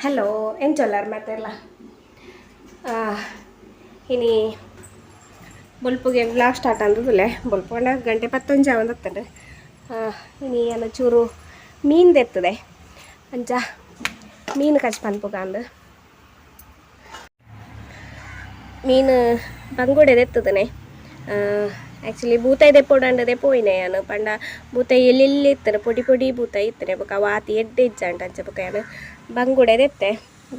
Hello, ಎಂಚೊಲ್ಲಾರ್ ಮಾತೆರ್ಲ? ಇನಿ ಬೊಲ್ಪುಗೆ vlog start ಅಂದದಲ್ಲೇ. ಬೊಲ್ಪು ಪಂಡ ಗಂಟೆ ಪತ್ತೊಂಜಿ ಆವೊಂದಿತ್ತುಂಡು. ಇನಿ ಯಾನ್ ಚೂರು ಮೀನ್ ದೆತ್ತದೆ, ಅಂಚ ಮೀನು ಕಚ್ ಪನ್ಪುಗ ಅಂದ್. ಮೀನು ಬಂಗುಡೆ ದೆತ್ತದನೆ. ಆ್ಯಕ್ಚುಲಿ ಬೂತಾಯಿ ದೆಪ್ಪೊಡಂಡದೆ ಪೋಯಿನೆ ಯಾನ್. ಪಂಡ ಬೂತಾಯಿ ಎಲ್ಲೆಲ್ಲಿ ಇತ್ತುಂಡು, ಪೊಡಿ ಪೊಡಿ ಬೂತಾಯಿ ಇತ್ತನೆ. ಬೊಕ ಅವು ಎಡ್ಡೆ ಇಜ್ಜಾಂಡ್. ಅಂಚ ಬೊಕ ಯಾನ್ ಬಂಗುಡೆ ದೆತ್ತೆ.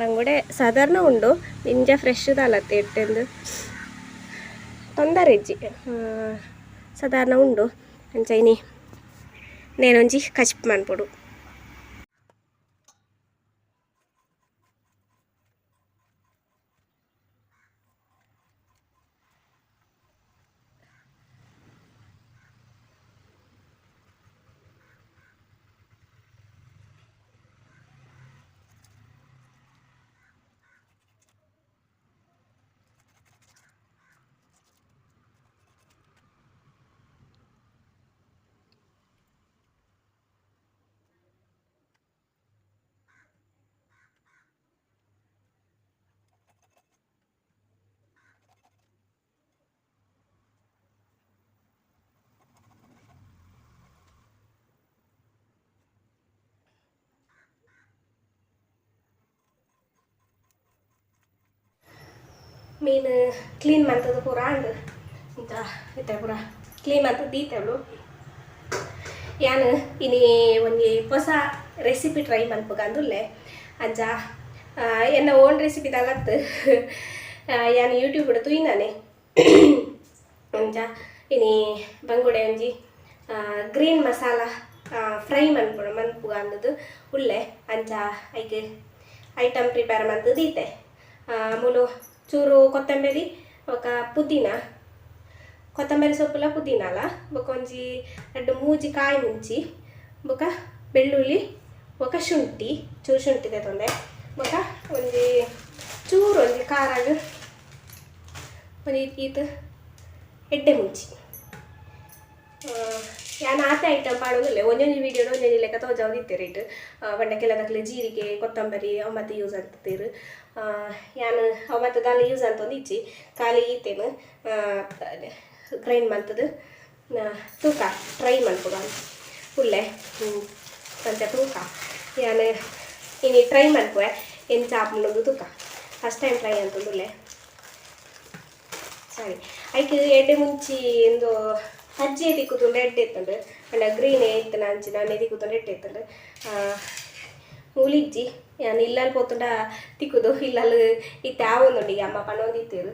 ಬಂಗುಡೆ ಸಾಧಾರಣ ಉಂಡು, ದಿಂಜ ಫ್ರೆಶ್ ದಾಲತ್ತೆ ಎಡ್ಡೆಂದು ತೊಂದರೆ ಇಜ್ಜಿ, ಸಾಧಾರಣ ಉಂಡು. ಅಂಚ ಇನಿ ನೇನೊಂಜಿ ಕಚ್ಪ್ ಮನ್ಪೊಡು. ಮೀನು ಕ್ಲೀನ್ ಮಂತದ ಪೂರ ಆಂಡ್. ಇಂಚ ಇತ್ತೆ ಪೂರ ಕ್ಲೀನ್ ಮಂತ್ ದೀತೆಳು. ಯಾನ್ ಇನಿ ಒಂಜಿ ಪೊಸ ರೆಸಿಪಿ ಟ್ರೈ ಮನ್ಪುಗ ಅಂದುಲ್ಲೆ. ಅಂಚ ಎನ್ನ ಓನ್ ರೆಸಿಪಿ ದಾಲತ್ತು, ಯಾನ್ ಯೂಟ್ಯೂಬ್ ತೂಯಿನಾನೆ. ಅಂಚ ಇನಿ ಬಂಗುಡೆ ಒಂಜಿ ಗ್ರೀನ್ ಮಸಾಲ ಫ್ರೈ ಮನ್ಪುಣ ಮನ್ಪುಗ ಅಂದದು ಉಲ್ಲೆ. ಅಂಚ ಐಕ್ ಐಟಮ್ ಪ್ರಿಪೇರ್ ಮಂತ್ ದೀತೆ. ಮೂಲು ಚೂರು ಕೊತ್ತಂಬರಿ ಬೊಕ ಪುದೀನ, ಕೊತ್ತಂಬರಿ ಸೊಪ್ಪುಲ ಪುದೀನಲ, ಬೊಕ ಒಂಜಿ ರಡ್ಡ್ ಮೂಜಿ ಕಾಯಿ ಮುಂಚಿ, ಬೊಕ ಬೆಳ್ಳುಳ್ಳಿ, ಬೊಕ ಶುಂಠಿ, ಚೂರು ಶುಂಠಿ ದೆತೊಂದೆ. ಬೊಕ ಒಂಜಿ ಚೂರು ಒಂಜಿ ಖಾರಾಗ್ ಒಂಜಿ ಈತ್ ಎಡ್ಡೆ ಮುಂಚಿ. ಯಾನ್ ಆತೆ ಐಟಮ್ ಪಾಡೊಂದುಲ್ಲೆ. ಒಂಜೊಂಜಿ ವೀಡಿಯೋಡು ಒಂಜೊಂಜಿ ಲೆಕ್ಕ ತೋಜಾವೊಂದಿತ್ತೆರ್ ಇಟ್. ಪಂಡ ಕೆಲದಕ್ಲು ಜೀರಿಗೆ, ಕೊತ್ತಂಬರಿ ಅವು ಮಾತ ಯೂಸ್ ಆಗ್ತಿತ್ತೆರ್. ಯಾನ್ ಅವು ಮಾತ ದಾಲ ಯೂಸ್ ಅಂತೊಂದಿಜ್ಜಿ, ಖಾಲಿ ಈತೇನು ಗ್ರೈಂಡ್ ಮಲ್ತದು ತೂಕ ಟ್ರೈ ಮಲ್ಪುಗ ಉಲ್ಲೆ. ಅಂಚ ತೂಕ, ಯಾನ್ ಇನಿ ಟ್ರೈ ಮಲ್ಪುವೆ, ಎಂಚ ಆಪುಂಡು ತೂಕ. ಫಸ್ಟ್ ಟೈಮ್ ಟ್ರೈ ಅಂತಂದುಲ್ಲೆ. ಸರಿ, ಐಕ್ ಎಡ್ಡೆ ಮುಂಚಿ ಇಂದು ಅಜ್ಜಿ ತಿಕ್ಕುದುಂಡು, ಎಡ್ಡೆ ಇತ್ತುಂಡು. ಪಂಡ ಗ್ರೀನ್ ಇತ್ತುಂಡು, ಅಂಚಿನ ತಿಕ್ಕುದುಂಡು, ಎಡ್ಡೆ ಇತ್ತುಂಡು. ಮೂಲಿಜ್ಜಿ. ಯಾನ್ ಇಲ್ಲಲ್ ಪೋತುಂಡ ತಿಕ್ಕುದು. ಇಲ್ಲಲ್ ಇತ್ತೆ ಆವೊಂದುಂಡು ಈಗ, ಅಮ್ಮ ಪನೊಂದಿತ್ತೆರ್.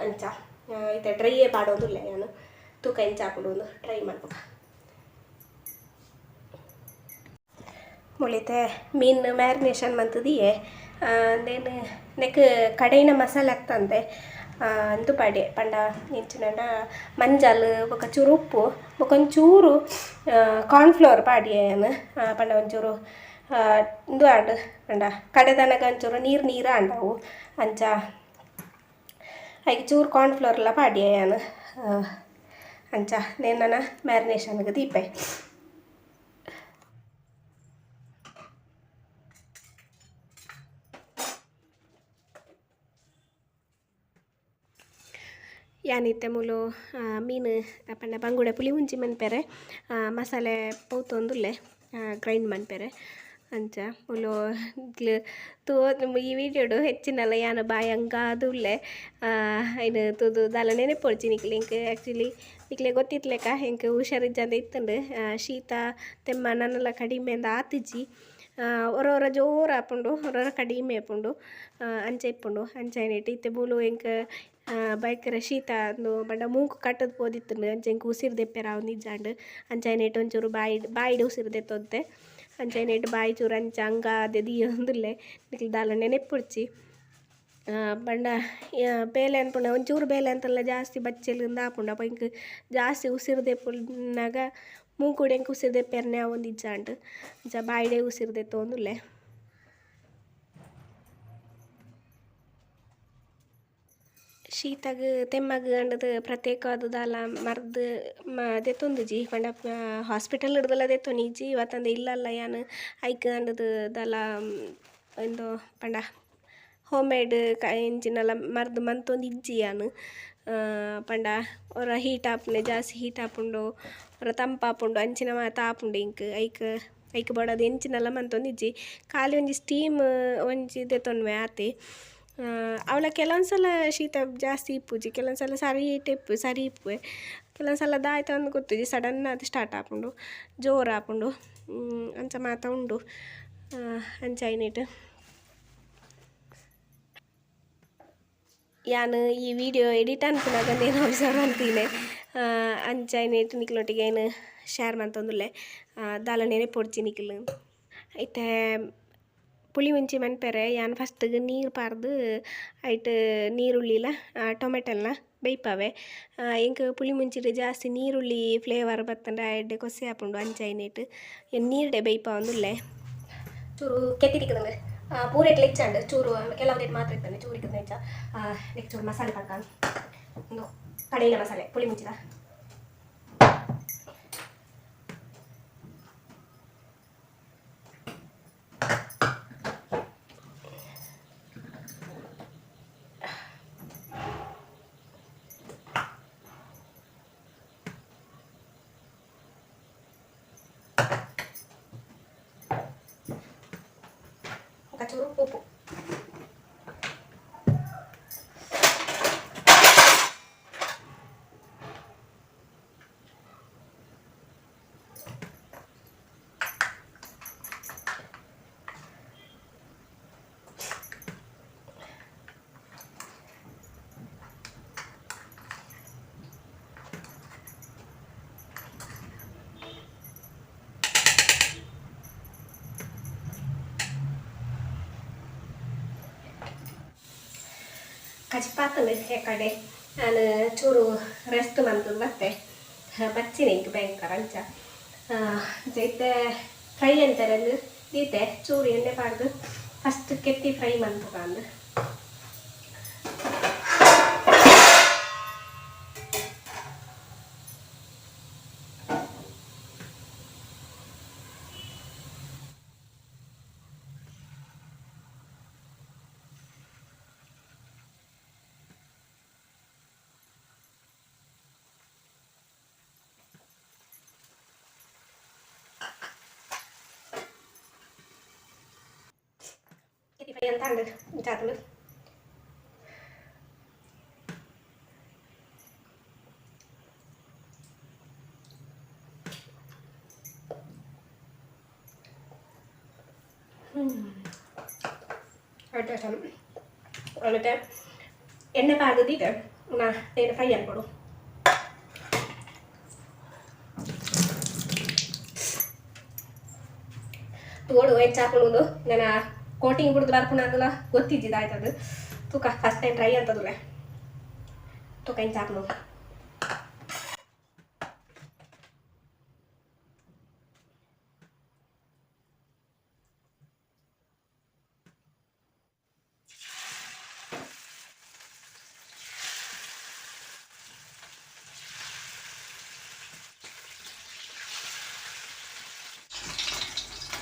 ಅಂಚ ಇತ್ತೆ ಡ್ರೈಯೇ ಪಾಡೊಂದುಲ್ಲೆ ಯಾನ್. ತೂಕ ಎಂಚ ಆಪುಂಡು, ಟ್ರೈ ಮಲ್ಪುಗ. ಮುಳಿತೆ ಮೀನ್ ಮ್ಯಾರಿನೇಷನ್ ಮಂತುದಿಯೆ. ದೇನ್ ನೆಕ್ ಕಡೆಯಿನ ಮಸಾಲೆ ಆಗ್ತಂದೆ ಅಂದು ಪಾಡ್ಯೆ. ಪಂಡ ಎಂಚಿನಂಡ ಮಂಜಲ್ ಬೊಕ ಚೂರು ಉಪ್ಪು ಬೊಕ ಒಂಚೂರು ಕಾರ್ನ್ಫ್ಲೋರ್ ಪಾಡ್ಯೆ ಯಾನ್. ಪಂಡ ಒಂಚೂರು ಇಂದು ಆಂಡ್. ಪಂಡ ಕಡೆದನಗ ಒಂಚೂರು ನೀರು ನೀರು ಆಂಡ್ ಅವು. ಅಂಚ ಐಕ್ ಚೂರು ಕಾರ್ನ್ಫ್ಲೋರ್ಲ ಪಾಡ್ಯೆ ಯಾನ್. ಅಂಚ ನೇನ್ ನನ ಮ್ಯಾರಿನೇಷನ್ಗೆ ದೀಪೆ. ಯಾನಿತ್ತೆ ಮೂಲು ಮೀನು ಪಂಡ ಬಂಗುಡೆ ಪುಳಿ ಮುಂಚಿ ಮನ್ಪೆರೆ ಮಸಾಲೆ ಪೌತೊಂದುಲ್ಲೆ, ಗ್ರೈಂಡ್ ಮನ್ಪೆರೆ. ಅಂಚ ಮೂಲು ತೂ ಈ ವೀಡಿಯೋಡು ಹೆಚ್ಚಿನಲ್ಲ ಯಾನ್ ಬಾಯಿ ಅಂಗಾದುಲ್ಲೆ. ಐನ್ ತೂದು ದಾಲ ನೆನೆಪೊಡ್ಚಿ ನಿಕ್ಲೆ. ಎಂಕ್ ಆ್ಯಕ್ಚುಲಿ ನಿಕ್ಲೆ ಗೊತ್ತಿತ್ಲೆಕ ಎಂಕ್ ಹುಷಾರಿಜ್ಜಂದೆ ಇತ್ತುಂಡು. ಶೀತ ತೆಮ್ಮ ನನಲ ಕಡಿಮೆ ಅಂದ್ ಆತಿಜಿ. ಒರ ಒರ ಜೋರು ಆಪುಂಡು, ಒರ ಒರ ಕಡಿಮೆ ಆಪುಂಡು, ಅಂಚ ಇಪ್ಪುಂಡು. ಅಂಚ ಆಯ್ನೆಟ್ ಇತ್ತೆ ಮೂಲು ಎಂಕ್ ಭಯಂಕರ ಶೀತ ಅಂದು ಪಂಡ ಮೂಂಕು ಕಟ್ಟದ್ ಪೋದಿತ್ತುಂಡು. ಅಂಚ ಎಂಕ್ ಉಸಿರು ದೆಪ್ಪೆರೆ ಆವೊಂದಿಜ್ಜಾಂಡ್. ಅಂಚ ಆಯ್ನೆಟ್ ಒಂಚೂರು ಬಾಯಿಡ್ ಬಾಯಿಡ್ ಉಸಿರು ದೆತ್ತೊಂತೆ. ಅಂಚ ಆಯ್ನೆಟ್ ಬಾಯಿ ಚೂರು ಅಂಚ ಅಂಗಾದ್ ದೀಯೊಂದುಲ್ಲೆ. ನಿಕ್ಲ್ ದಾಲ ನೆನೆಪೊಡ್ಚಿ. ಪಂಡ ಬೇಲೆ ಅನ್ಪುಂಡ ಒಂಚೂರು ಬೇಲೆ ಅಂತಲ್ಲ ಜಾಸ್ತಿ ಬಚ್ಚೆಲ್ ಇಂದ್ ಆಪುಂಡು. ಅಪ ಎಂಕ್ ಜಾಸ್ತಿ ಉಸಿರು ದೆಪ್ಪುನಗ ಮೂಂಕುಡು ಎಂಕ್ ಉಸಿರು ದೆಪ್ಪೆರ್ನೆ ಆವೊಂದಿಜ್ಜಾಂಡ್. ಅಂಚ ಬಾಯಿಡೇ ಉಸಿರು ದೆತ್ತೊಂದುಲ್ಲೆ. ಶೀತಗ್ ತೆಮ್ಮಗ್ ಅಂಡದ್ ಪ್ರತ್ಯೇಕವಾದ ದಾಲ ಮರ್ದ್ ದೆತ್ತೊಂದುಜಿ. ಪಂಡ ಹಾಸ್ಪಿಟಲ್ ಡ್ದಲ ದೆತ್ತೊನಿಜ್ಜಿ, ವತ್ತಂದೆ ಇಲ್ಲಲ್ಲ ಯಾನ್ ಐಕ್ ಅಂಡದ್ ದಾಲ. ಇಂದು ಪಂಡ ಹೋಮ್ ಮೇಡ್ ಎಂಚಿನಲ ಮರ್ದ್ ಮಂತೊಂದು ಇಜ್ಜಿ ಯಾನ್ ಪಂಡ ಒರ ಹೀಟ್ ಆಪುಂಡೆ ಜಾಸ್ತಿ ಹೀಟ್ ಆಪುಂಡು ಒರ ತಂಪಾಪುಂಡು ಅಂಚಿನ ಮಾತ ಆಪುಂಡು ಇಂಕ್ ಐಕ್ ಐಕ್ ಬೋಡಾದ್ ಎಂಚಿನಲ ಮಂತೊಂದು ಇಜ್ಜಿ ಖಾಲಿ ಒಂಜಿ ಸ್ಟೀಮ್ ಒಂಜಿ ದೆತೊನ್ವೆ ಆತೆ ಅವಳ ಕೆಲವೊಂದು ಸಲ ಶೀತ ಜಾಸ್ತಿ ಇಪ್ಪುಜಿ ಕೆಲವೊಂದು ಸಲ ಸರಿ ಇಪ್ಪು ಸರಿ ಇಪ್ಪುವೆ ಕೆಲವೊಂದು ಸಲ ದಾಯ್ತ ಅಂದ್ ಗೊತ್ತುಜಿ ಸಡನ್ ಆದ್ ಸ್ಟಾರ್ಟ್ ಆಪುಂಡು ಜೋರು ಆಪುಂಡು ಅಂಚ ಮಾತ ಉಂಡು ಅಂಚ ಐನಿಟ್ ಯಾನ್ ಈ ವಿಡಿಯೋ ಎಡಿಟ್ ಅನ್ಪುನಗ ಏನು ಅಬ್ಸರ್ವ್ ಅಂತೀನಿ ಅಂಚ ಐನಿಟ್ ನಿಕ್ಲೊಟ್ಟಿಗೆ ಏನು ಶೇರ್ ಮಂತೊಂದುಲ್ಲೆ ದಾಲ ನೆನಪೊಡ್ಚಿ ನಿಕ್ಲು ಇತ್ತೆ ಪುಳಿ ಮುಂಚಿ ಮನ್ಪೆರೆ ಯಾನ್ ಫಸ್ಟ್ಗೆ ನೀರು ಪಾರ್ದು ಐಟ್ ನೀರುಳ್ಳಿಲ ಟೊಮೆಟೊಲ್ನ ಬೇಯ್ಪಾವೆ ಎಂಕ್ ಪುಳಿ ಮುಂಚಿಡ್ ಜಾಸ್ತಿ ನೀರುಳ್ಳಿ ಫ್ಲೇವರ್ ಬತ್ತಂಡ ಎಡ್ಡೆ ಕೊಸಿ ಆಪುಂಡು ಅಂಚ ಐನಿಟ್ ನೀರ್ಡೆ ಬೇಯ್ಪಾವೊಂದುಲ್ಲೆ ಚೂರು ಕೆತ್ತಿಟಿಕ್ಕದಂಗೆ ಪೂರೆಟ್ಲ ಇಚ್ಚಾಂಡ್ ಚೂರು ಕೆಲವು ರೇಟ್ ಮಾತ್ರ ಇತ್ತಂಡೆ ಚೂರು ಇಕ್ಕದ ಹೆಚ್ಚ ನೆಕ್ಸ್ಟ್ ಚೂರು ಮಸಾಲೆ ಪಾಕ ಒಂದು ಕಡೆಯಿನ ಮಸಾಲೆ ಪುಳಿ ಮುಂಚಿದ ಚೂರು ಉಪ್ಪು ಕಜಿಪಾತಂಡು ಕಡೆ ನಾನು ಚೂರು ರೆಸ್ಟ್ ಮಂತದ್ದು ಬತ್ತೆ ಬಚ್ಚಿನ ಇಂಕ್ ಭಯಂಕರ ಅಂಚ ಇತ್ತೆ ಫ್ರೈ ಅಂತಾರೆ ದೀತೆ ಚೂರು ಎಣ್ಣೆ ಪಾಡ್ದು ಫಸ್ಟ್ ಕೆತ್ತಿ ಫ್ರೈ ಮಂತದ ಅಂದು ಫ್ರೈ ಅಂತ ಅಂಡು ಇಂಚಾತಂಡು എന്നിട്ട് ಎಣ್ಣೆ ಪಾರ್ದಿದ್ದೀಗ ನಾ ಏನು ಫ್ರೈ ಅನ್ಕೊಡು ತೋಡು ಹೆಚ್ಚಾಕೊಂಡು ನಾನು ಕೋಟಿಂಗ್ ಬಿಡ್ದು ಬರ್ಪುಣ ಅಂದಲ ಗೊತ್ತಿದ್ದಿದ್ದು ಆಯ್ತದು ತೂಕ ಫಸ್ಟ್ ಟೈಮ್ ಟ್ರೈ ಅಂತದುಲೆ ತೂಕ ಇಂಚ ಹಾಕ್ನು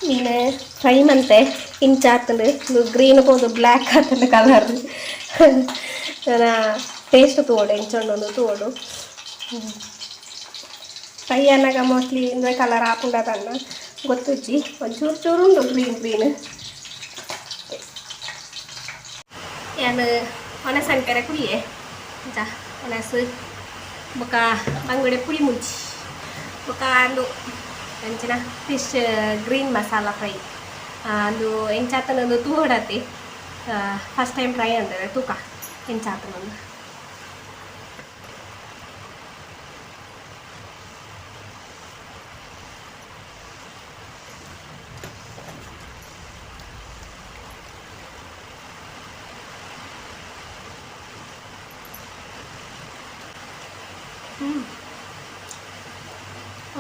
ಮೀನು ಫ್ರೈ ಮಂತೆ ಇಂಚ ಆತಂಡು ಗ್ರೀನ್ ಪೋದು ಬ್ಲ್ಯಾಕ್ ಆತಂಡು ಕಲರ್ ಟೇಸ್ಟ್ ತೋಡು ಎಂಚ ತೋಡು ಫ್ರೈ ಅನ್ನಾಗ ಮೋಸ್ಟ್ಲಿ ಇಂದ್ರೆ ಕಲರ್ ಆಪುಂಡದನ್ನ ಗೊತ್ತುಜ್ಜಿ ಒಂಚೂರು ಚೂರು ಉಂಡು ಗ್ರೀನ್ ಗ್ರೀನ್ ಯಾನ್ ಒಣಸು ಅನ್ಪೆರೆ ಕುಲಿಯೆ ಅಂಚ ಒಣಸು ಬೊಕ ಬಂಗುಡೆ ಪುಳಿ ಮುಂಚಿ ಬೊಕ ಅಂದು ಅಂಚಿನ ಫಿಶ್ ಗ್ರೀನ್ ಮಸಾಲ ಫ್ರೈ ಅಂದು ಎಂಚಾತನೊಂದು ತೂವೊಡತೆ ಫಸ್ಟ್ ಟೈಮ್ ಟ್ರೈ ಅಂತಾರೆ ತೂಕ ಎಂಚಾತನೊಂದು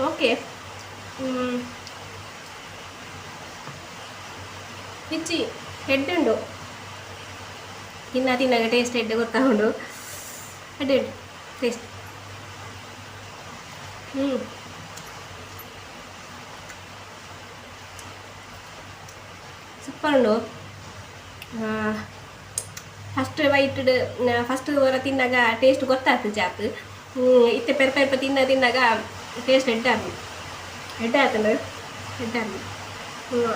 ಓಕೆ ಇಜ್ಜಿ ಹೆಡ್ ಉಂಡು ತಿನ್ನ ತಿನ್ನಾಗ ಟೇಸ್ಟ್ ಹೆಡ್ ಗೊತ್ತಾಗುಂಡು ಹೆಡ್ ಉಂಡು ಟೇಸ್ಟ್ ಸೂಪರ್ ಉಂಡು. First ಬೈಟ್ಡ್ first ಒರ ತಿನ್ನಗ ಟೇಸ್ಟ್ ಗೊತ್ತಾತು ಜಾತ್. ಇತ್ತೆ ಪೆರ್ ಪೆರ್ಪ ತಿನ್ನ ತಿನ್ನಗ ಟೇಸ್ಟ್ ಎಡ್ಡೆ ಆಪುಂಡು, ಎಡ್ಡೆ ಆತುಂಡು, ಎಡ್ಡೆ ಆಪುಂಡು.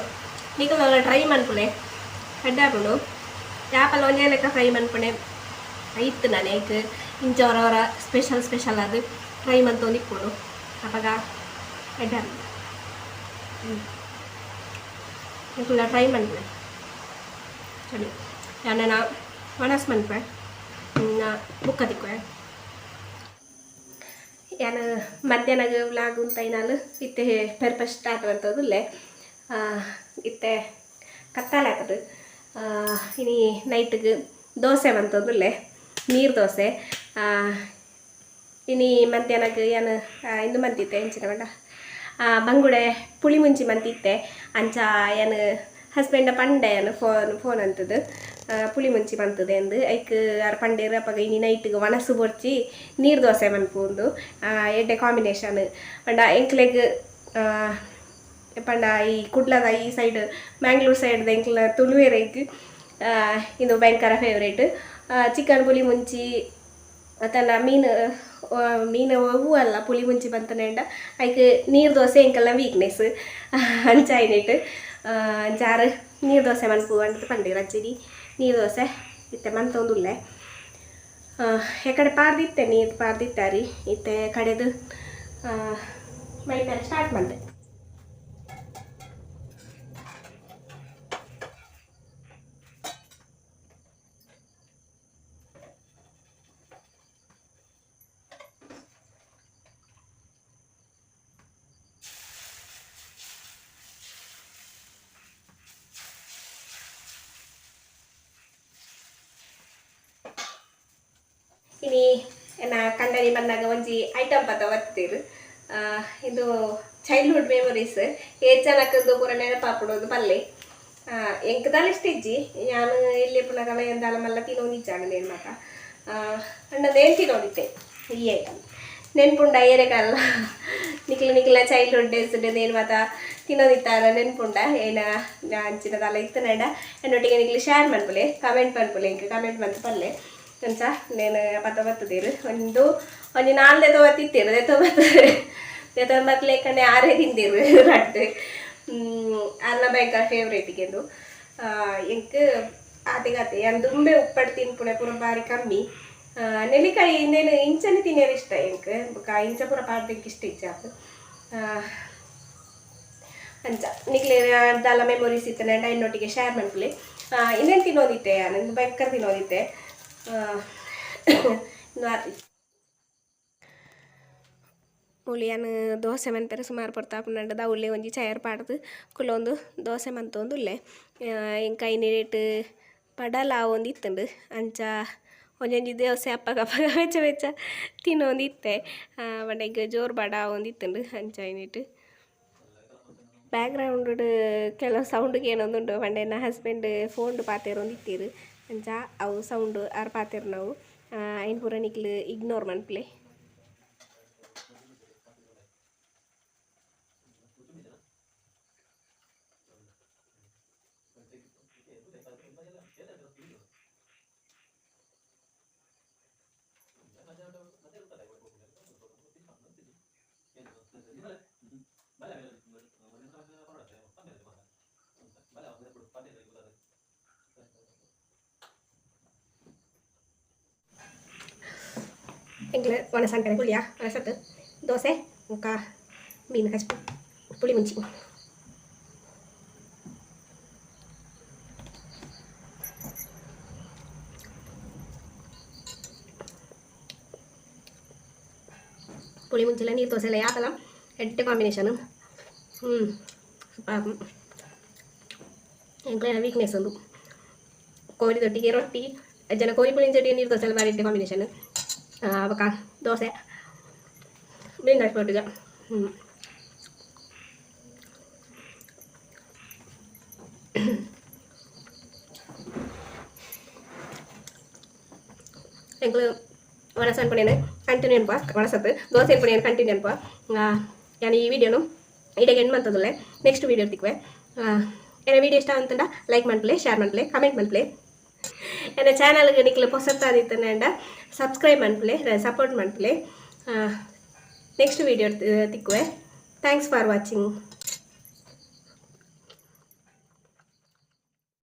ನಿಕುಲು ಟ್ರೈ ಮನ್ಪುಲೆ, ಎಡ್ಡೆ ಆಪುಂಡು. ಯಾಪಲ ಒಂಜೇ ಲೆಕ್ಕ ಫ್ರೈ ಮನ್ಪುನೆ ಇತ್ತು ನಾನು ಐಕ್ ಇಂಚ ಒರ ಒರ ಸ್ಪೆಷಲ್ ಸ್ಪೆಷಲ್ ಆದ್ ಟ್ರೈ ಮಂತೊಂದು ಇಪ್ಪುಂಡು. ಅಪಗ ಎಡ್ಡೆ ಆಪುಂಡು. ನಿಕುಲ ಟ್ರೈ ಮನ್ಪುಲೆ. ಸರಿ, ಯಾನ್ ಒಣಸ್ ಮನ್ಪೆ ಬುಕ್ಕ ತಿಕ್ಕುವೆ. ಯಾನ್ ಮಧ್ಯಾಹ್ನಗ್ ವ್ಲಾಗ್ ಉಂತೈನಾಲ್ ಇತ್ತೆ ಪೆರ್ಪ ಸ್ಟಾರ್ಟ್ ಮಂತೊಂದುಲ್ಲೆ. ಇತ್ತೆ ಕತ್ತಾಲೆ ಆತುಂಡು. ಇನಿ ನೈಟ್ಗ್ ದೋಸೆ ಮಂತೊಂದುಲ್ಲೆ, ನೀರು ದೋಸೆ. ಇನಿ ಮಧ್ಯಾಹ್ನಗ್ ಯಾನ್ ಇಂದು ಮಂತಿತ್ತೆ ಎಂಚಿನ ಪಂಡ ಬಂಗುಡೆ ಪುಳಿ ಮುಂಚಿ ಮಂತಿತ್ತೆ. ಅಂಚ ಯಾನ್ ಹಸ್ಬೆಂಡ ಪಂಡೆ ಯಾನ್ ಫೋನ್ ಫೋನ್ ಅಂತದು ಪುಳಿ ಮುಂಚಿ ಮಂತದೆ ಅಂದ್. ಐಕ್ ಆರ್ ಪಂಡೇರ್ ಅಪಗ ಇನಿ ನೈಟ್ಗ್ ಒಣಸು ಬೊರ್ಚಿ ನೀರು ದೋಸೆ ಮನ್ಪುಂದು, ಎಡ್ಡೆ ಕಾಂಬಿನೇಷನ್ ಪಂಡ ಎಂಕ್ಲೆಗ್. ಪಂಡ ಈ ಕುಡ್ಲದ ಈ ಸೈಡ್ ಮ್ಯಾಂಗ್ಳೂರ್ ಸೈಡ್ದ ಎಂಕ್ಲ ತುಳುವೆರೆಗ್ ಇಂದು ಭಯಂಕರ ಫೇವ್ರೇಟ್. ಚಿಕನ್ ಪುಳಿ ಮುಂಚಿ ಅತ್ತಂಡ ಮೀನು ಮೀನು ಒವ್ವು ಅಲ್ಲ ಪುಳಿ ಮುಂಚಿ ಬಂತನೇಂಡ ಐಕ್ ನೀರು ದೋಸೆ ಎಂಕಲ್ನ ವೀಕ್ನೆಸ್. ಅಂಚ ಐನಿಟ್ ಅಂಚ ಆರ್ ನೀರು ದೋಸೆ ಮನ್ಪು ಅಂದ್ ಪಂಡೆರ್. ಅಂಚ ನೀರು ದೋಸೆ ಇತ್ತೆ ಮಂತೊಂದುಲ್ಲೆ. ಎಕಡೆ ಪಾರ್ದಿತ್ತೆ ನೀರು ಪಾರ್ದಿತ್ತಾರಿ ಇತ್ತೆ ಕಡೆದು ಮೈಪೆರೆ ಸ್ಟಾರ್ಟ್ ಮಂತೆ. ಇನಿ ಎನ್ನ ಕಂಡನಿ ಬನ್ನಗ ಒಂಜಿ ಐಟಮ್ ಪತ್ತ ಬತ್ತೀರ್. ಇದು ಚೈಲ್ಡ್ಹುಡ್ ಮೆಮೊರೀಸ್, ಏತ್ ಜನಕ್ ಪೂರ ನೆನಪಾಪುಂಡು ಪಲ್ಲೆ. ಎಂಕ್ ದಾಲ ಇಷ್ಟ ಇಜ್ಜಿ. ಯಾನ್ ಎಲ್ಯ ಉಪ್ಪುನಗಲ ಏನ್ ದಾಲ ಮಲ್ಲ ತಿನೊಂದಿಜ್ಜಾಂಡ್ ನೇನ್ ಮಾತ. ಆಂಡ ನೇನ್ ತಿನೊಂದಿತ್ತೆ ಈ ಐಟಮ್. ನೆನ್ಪುಂಡ ಏರೆಗಲ್ಲ ನಿಕ್ಲ ನಿಕ್ಲ ಚೈಲ್ಡ್ಹುಡ್ ಡೇಸ್ ನೇನ್ ಮಾತ ತಿನ್ನೋದಿತ್ತಾರ ನೆನ್ಪುಂಡ ಏನ? ಅಂಚಿನ ದಾಲ ಇತ್ತುಂಡ ಎನ್ನೊಟ್ಟಿಗೆ ನಿಕ್ಲು ಶೇರ್ ಮನ್ಪುಲೆ, ಕಮೆಂಟ್ ಮನ್ಪುಲೆ, ಎಂಕ್ ಕಮೆಂಟ್ ಮಂತ್ ಪಲ್ಲೆ. ಅಂಚ ನೇನು ಪತ್ತ ಬತ್ತುದೀರ್ ಒಂದು ಒಂಜಿ ನಾಲ್ ದೆತೊ ಬತ್ತಿತ್ತೀರ್. ದೆತೊ ಬತ್ತ ದೆತೊಂದು ಬತ್ಲೇಕನೆ ಆರೇ ತಿಂದಿರು ರಡ್ಡ್. ಆರ್ನ ಭಯಂಕರ ಫೇವ್ರೇಟ್ ಇಂದು. ಎಂಕ್ ಆತೆಗಾತೆ. ಯಾನ್ ದುಂಬೆ ಉಪ್ಪಡ್ ತಿನ್ಪುನೆ ಪೂರ ಬಾರಿ ಕಮ್ಮಿ. ನೆಲ್ಲಿಕಾಯಿ ಇಂದೆನ್ ಇಂಚನೆ ತಿನ್ಯರೆ ಇಷ್ಟ ಎಂಕ್. ಬೊಕ ಇಂಚ ಪೂರ ಪಾಡ್ದ್ ಎಂಕ್ ಇಷ್ಟ ಇಜ್ಜಾತ್. ಅಂಚ ನಿಕ್ಲೆನ ದಾಲ ಮೆಮೊರೀಸ್ ಇತ್ತುಂಡ ಎನ್ನೊಟ್ಟಿಗೆ ಶೇರ್ ಮನ್ಪುಲೆ. ಇಂದೆನ್ ತಿನ್ನೋದಿತ್ತೆ ಯಾನ್, ಇಂದು ಭಯಂಕರ ತಿನ್ನೋದಿತ್ತೆ. ಇಂದು ಆತಿ. ಮೂಲು ಯಾನ್ ದೋಸೆ ಮನ್ಪೆರೆ ಸುಮಾರು ಪೊರ್ತು ಆಪುಂಡು. ದೌಲೆ ಒಂಜಿ ಚೇರ್ ಪಾಡ್ದ್ ಕುಲೊಂದು ದೋಸೆ ಮಂತೊಂದುಲ್ಲೆ. ಎಂಕ್ ಐನಿರೇಟ್ ಪಡಲ ಆವೊಂದಿತ್ತುಂಡು. ಅಂಚ ಒಂಜೊಂಜಿ ದೋಸೆ ಅಪ್ಪಗ ಅಪ್ಪಗ ಬೆಚ್ಚ ಬೆಚ್ಚ ತಿನ್ನೊಂದಿತ್ತೆ. ಪಂಡ ಎಂಕ್ ಜೋರು ಬಡ ಆವೊಂದಿತ್ತುಂಡು. ಅಂಚ ಐನಿಟ್ ಬ್ಯಾಕ್ಗ್ರೌಂಡ್ ಕೆಲವು ಸೌಂಡ್ ಕೇನೊಂದುಂಡು. ಪಂಡ ಎನ್ನ ಹಸ್ಬೆಂಡ್ ಫೋನ್ಡ್ ಪಾತೆರೊಂದಿತ್ತೆರ್. ಅಂಚ ಅವು ಸೌಂಡ್ ಆರ್ ಪಾತೆರ್ನವು ಐನ್ ಪೂರ ನಿಕ್ಲು ಇಗ್ನೋರ್ ಮನ್ಪುಲೆ. ಎಂಕ್ಲು ಒಣಸ್ ಅನ್ಪೆರೆ ಕುಲ್ಲಿಯ. ಒಣಸತ್ ದೋಸೆ ಬೊಕ್ಕ ಮೀನು ಕಜ್ಪು ಪುಳಿ ಮುಂಚಿ. ಪುಳಿ ಮುಂಚಿಲ ನೀರು ದೋಸೆ ಎಲ್ಲ ಯಾತಲ ಎಡ್ಡೆ ಕಾಂಬಿನೇಷನ್. ಸೂಪರ್. ಎಂಕ್ಲೆನ ವೀಕ್ನೆಸ್ ಉಂದು. ಕೋರಿ ದೊಟ್ಟಿಗೆ ರೊಟ್ಟಿ ಜನ ಕೋರಿ ಪುಳಿಂಚೊಟ್ಟಿಗೆ ನೀರು ದೋಸೆ ಎಲ್ಲ ಬಾರಿ ಎಡ್ಡೆ ಕಾಂಬಿನೇಷನ್. ಬೊಕ್ಕ ದೋಸೆ ಮೀನು ಒಟ್ಟಿಗೆ. ಎಂಕ್ಲು ಒಣಸ್ ಅನ್ಪುನೇನು ಕಂಟಿನ್ಯೂ ಅನ್ಪ. ಒಣಸತ್ತು ದೋಸೆ ಅನ್ಪುನೇನು ಕಂಟಿನ್ಯೂ ಅನ್ಪ. ಯಾನ್ ಈ ವಿಡಿಯೋನು ಇಡೆಗೆ ಎಂಡ್ ಮಂತೊಂದುಲ್ಲೆ. ನೆಕ್ಸ್ಟ್ ವೀಡಿಯೋ ತಿಕ್ಕುವೆ. ಎನ್ನ ವಿಡಿಯೋ ಇಷ್ಟ ಅಂತಂಡ ಲೈಕ್ ಮನ್ಪುಲೆ, ಶೇರ್ ಮನ್ಪುಲೆ, ಕಮೆಂಟ್ ಮನ್ಪುಲೆ. ಎನ್ನ ಚಾನಲ್ಗೆ ನಿಕ್ಲು ಪೊಸತ್ತಾದಿತ್ತಂಡ ಸಬ್ಸ್ಕ್ರೈಬ್ ಮನ್ಪುಲೆ, ಸಪೋರ್ಟ್ ಮನ್ಪುಲೆ. ನೆಕ್ಸ್ಟ್ ವಿಡಿಯೋ ತಿಕ್ಕುವೆ. Thanks for watching.